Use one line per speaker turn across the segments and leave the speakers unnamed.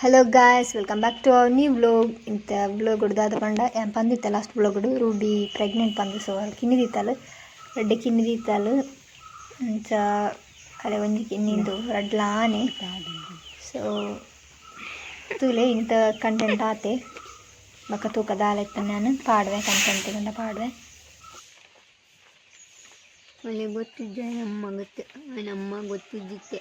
Hello guys, welcome back to our new vlog. ಇಂತ vlog ದಾದ ಪಂಡ ಯಾನ್ ಪಂದಿತ್ತೆ ಲಾಸ್ಟ್ ವ್ಲೋಗ್ ರೂಬಿ ಪ್ರೆಗ್ನೆಂಟ್ ಪಂದ್. ಸೊ ಕಿನ್ನಿ ದೀತಾಲ್, ರಡ್ಡ್ ಕಿನ್ನಿ ದೀತಾಲ್. ಅಂಚ ಅಲೆ ಒಂಜಿ ಕಿನ್ನಿಂದು ರಡ್ಲ ಆನೆ. ಸೊ ತೂಲೆ, ಇಂತ ಕಂಟೆಂಟ್ ಆತೆ. ಬೊಕ ತೂಕ ದಾಲ ಇತ್ತ ನಾನು ಪಾಡುವೆ, ಕಂಟೆಂಟ್ ಗಂಡ ಪಾಡುವೆ.
ಒಳ್ಳೆ ಗೊತ್ತಿದ್ದ ಅಮ್ಮ ಗೊತ್ತು, ನಮ್ಮ ಗೊತ್ತಿದ್ದಿತ್ತೆ.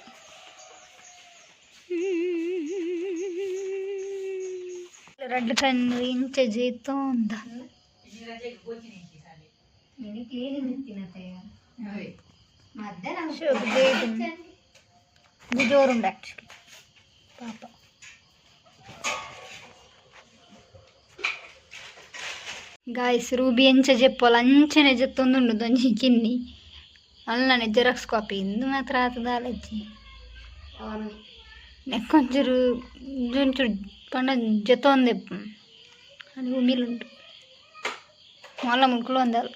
ರಡ್ಡ್ ಕಣ್ಣು ಇಂಚ ಜೇತೊಂದ. ಜೋರುಂಡು ಆಕ್ಚುಲಿ ಪಾಪ. ಗಾಯ್ಸ್, ರೂಬಿ ಎಂಚ ಜೆಪ್ಪೊಲ ಅಂಚನೆ ಜೆತ್ತೊಂದುಂಡು. ದೊಂಜಿ ಕಿನ್ನಿ ಅಲ್ಲನೆ ಜೆರಾಕ್ಸ್ ಕಾಪಿ. ಇಂದು ಮಾತ್ರ ಆತ ದಾಲಜ್ಜಿ ನೆಕ್ಕೊಂಚೂರು ಒಂಚೂರು ಪಂಡ ಜೆತ್ತೊಂದೆ ಅಲ್ಲಿ ಉಮಿಲುಂಡು. ಮಲ್ಲ ಮುಲ್ಕುಲು ಒಂದಲ್ಲ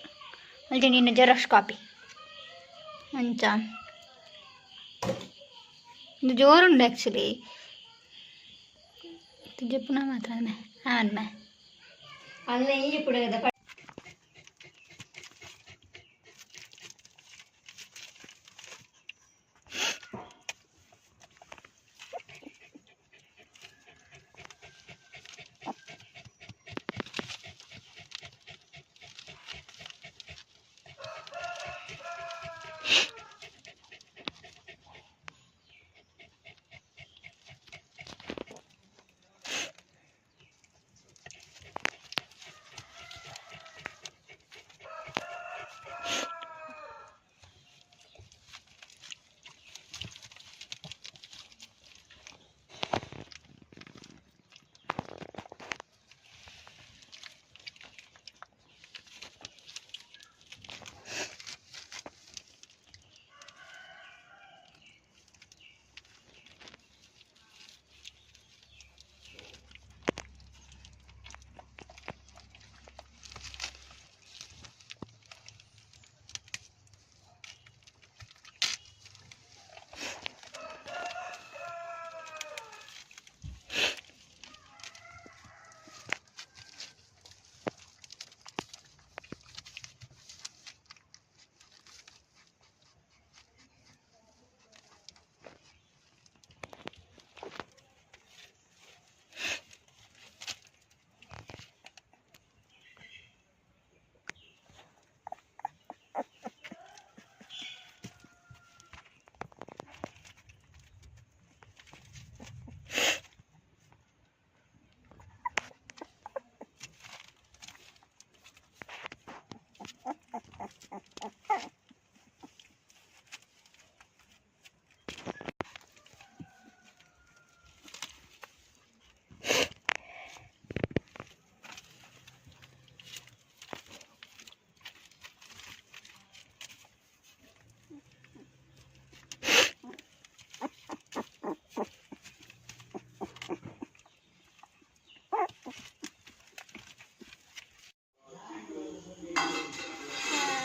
ಅಂಚ ನಿನ್ನ ಜೆರಾಕ್ಸ್ ಕಾಪಿ ಅಂಚ. ಇದು ಜೋರುಂಡು ಆ್ಯಕ್ಚುಲಿ. ಜೆಪ್ಪುನ ಮಾತ್ರ ಆನ್ ಮೇ.
ಅಲ್ಲ, ಈ ಪುಡಗದ.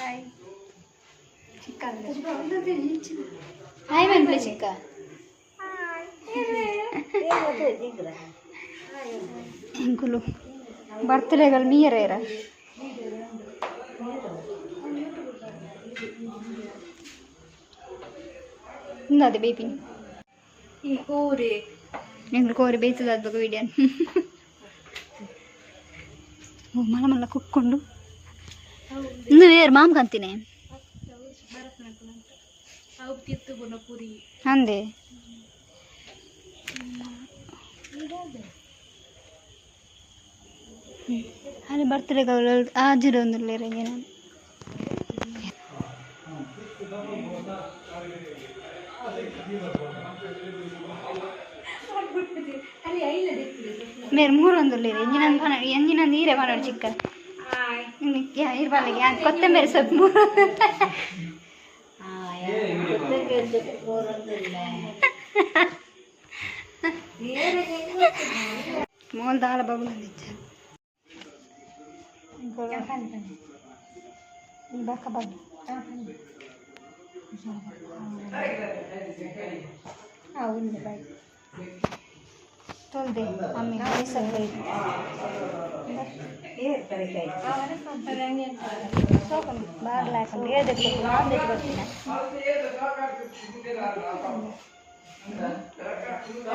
ಹಾಯ್ ಚಿಕ್ಕ, ಹಾಯ್ ಮನ್ಪುಲೆ ಚಿಕ್ಕ. ಎಂಕುಲು ಬರ್ತಡೇಗಳು ಮೀಯರೇರ. ಇಂದಾದೆ ಬೇಪಿನಿ.
ಈ ಕೋರಿ.
ಎಂಕುಲು ಕೋರಿ ಬೇಯ್ತದ ವಿಡಿಯೋ. ಓ ಮಲ್ಲ ಮಲ್ಲ ಕುಕ್ಕೊಂಡು ಇನ್ನು ವೇರು ಮಾಮ್ ಕಂತೀನಿ. ಅಂದೆ. ಅಲ್ಲಿ ಬರ್ತಡೇ ಆಜಿರೊಂದುಲ್ಲೆರ್ ನಾನು. ಮೇರ್ ಮೂರೊಂದುಲ್ಲೆರ್. ಎಂಜಿನಂದು ಪನ, ಎಂಜಿನಂದು ಈರೆ ಪನೊಡು ಚಿಕ್ಕ. ಇರ್ ಪನ್ಲೆ, ಕೊತ್ತಂಬರಿ ಸೊಪ್ಪು ಮೂರು. ಮೋಲ್ ದಾಲ ಬಗುಲೊಂದಿಜ್ಜ. ಈ ಬಕ್ಕ ಬಗ್ಗಿ. ತೊಲ್ದೆ ಅಮ್ಮಿ ಬಾರ್ಲ ಹಾಕೊಂಡು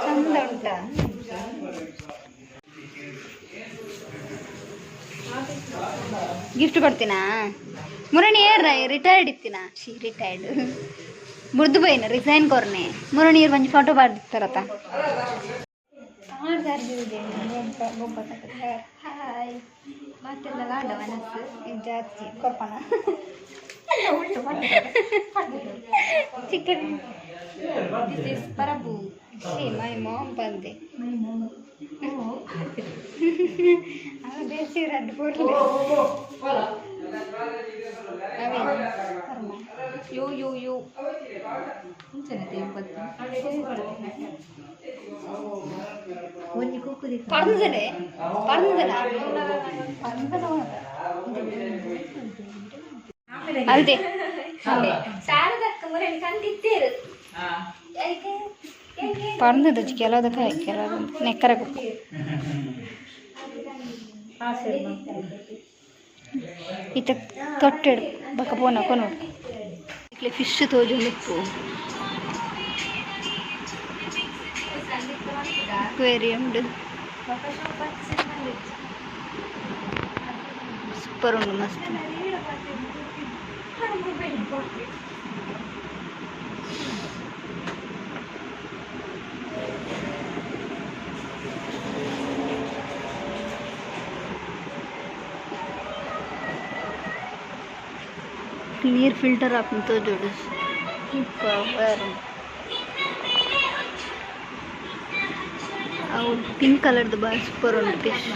ಚಂದ ಉಂಟಾ? ಗಿಫ್ಟ್ ಕೊಡ್ತೀನಾ? ಮುರಣಿ ಏರ್ ರಿಟೈರ್ಡ್ ಇತ್ತಿನ, she retired ಬುರ್ದು ಬೈನ ರಿಸೈನ್ ಕೊರ್ನೆ. ಮುರಣಿ ಏರ್ ಒಂಜಿ ಫೋಟೋ ಬಾರ್ದಿತ್ತಾರತ. ಹಾಯ್, ಮಾತೆಲ್ಲ ಲಾಂಡ ಮನಸ್ಸು ಜಾಸ್ತಿ ಕೊರ್ಪಣ. ಚಿಕನ್. This is ಪರಬು. She my mom ಬಂದೆ. ಬೇಸಿ ರಡ್ಡು ಪೊರ್ಲು.
ಯೋ ಯೋ ಯೋ ಒಂಜಿ ಕುಕ್ಕುದಿ.
ಪರ್ಂದನೆ ಪರ್ಂದನ ಅಲ್ದೆ. ಪರ್ಂದದ ಕೆಲವದಕ್ಕೆ ಕೆಲವು ನೆಕ್ಕರ ಕುಪ್ಪು. ಇತ್ತ ತೊಟ್ಟೆಡು ಬಕ್ಕ ಪೋನ ಕೊನೋಡು. ಇಕ್ಲೆ ಫಿಶ್ ತೋಜೊಂದಿಪ್ಪು ಅಕ್ವೇರಿಯಂ. ಸೂಪರ್ ಉಂಡು, ಮಸ್ತ್. ನೀರು ಫಿಲ್ಟರ್ ಆಪುಂಡು ತೋಜೋಡು. ಸೂಪರ್. ಅವು ಪಿಂಕ್ ಕಲರ್ದು ಬಾರಿ ಸೂಪರ್ ಉಂಡು ಫಿಶ್.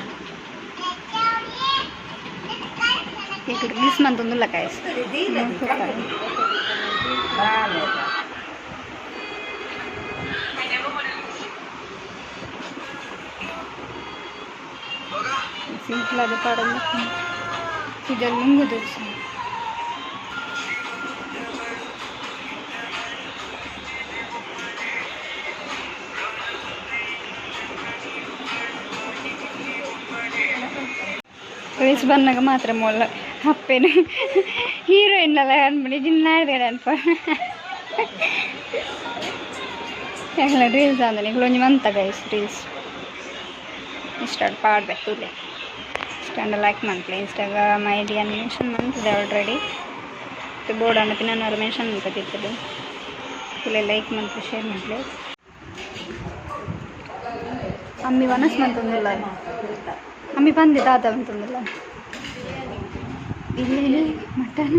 ఇక్కడ ರೀಲ್ಸ್ ಮಂತೊಂದುಲ್ಲ ಕಾಯ್ಸ್. ಸಿಂಪಲ್ ಆದ ಪಾಡೊಂದು ಕುಜಲ್ ನುಂಗುದು. ರೀಲ್ಸ್ ಬಂದಾಗ ಮಾತ್ರ ಮೊಲ್ಲ ಅಪ್ಪೇನು ಹೀರೋಯಿನ್ ಅಲ್ಲ ಅನ್ಬಿಡಿ ಜಿನ್ನಾಡ್ದೆ ಅನ್ಪ. ಎಲ್ಲ ರೀಲ್ಸ್ ಅಂದ್ರೆ ನಿಕ್ಲು ಒಂಜಿ ಮಂತ ಗೈಸ್. ರೀಲ್ಸ್ ಇಷ್ಟ ಪಾಡ್ಬೇಕು ತೂಲೆ. ಇಷ್ಟ ಲೈಕ್ ಮನ್ಪುಲೆ. ಇನ್ಸ್ಟಾಗ್ರಾಮ್ ಐಡಿ ಅನ್ನು ಮೆನ್ಷನ್ ಮಂತದೆ ಆಲ್ರೆಡಿ. ಬೋರ್ಡ್ ಅನ್ನ ಪಿನ್ನವರು ಮೆನ್ಷನ್ ಮಲ್ಪದಿತ್ತದು. ತೂಲೆ, ಲೈಕ್ ಮನ್ಪುಲೆ, ಶೇರ್ ಮನ್ಪುಲೆ. ಅಮ್ಮಿ ವನಸ್ ಮಂತೊಂದುಲ್ಲ. ಅಮ್ಮಿ ಪಂದೆ ದಾದ ಮಂತೊಂದುಲ್ಲ. ಬಿರಿಯಾನಿ, ಮಟನ್.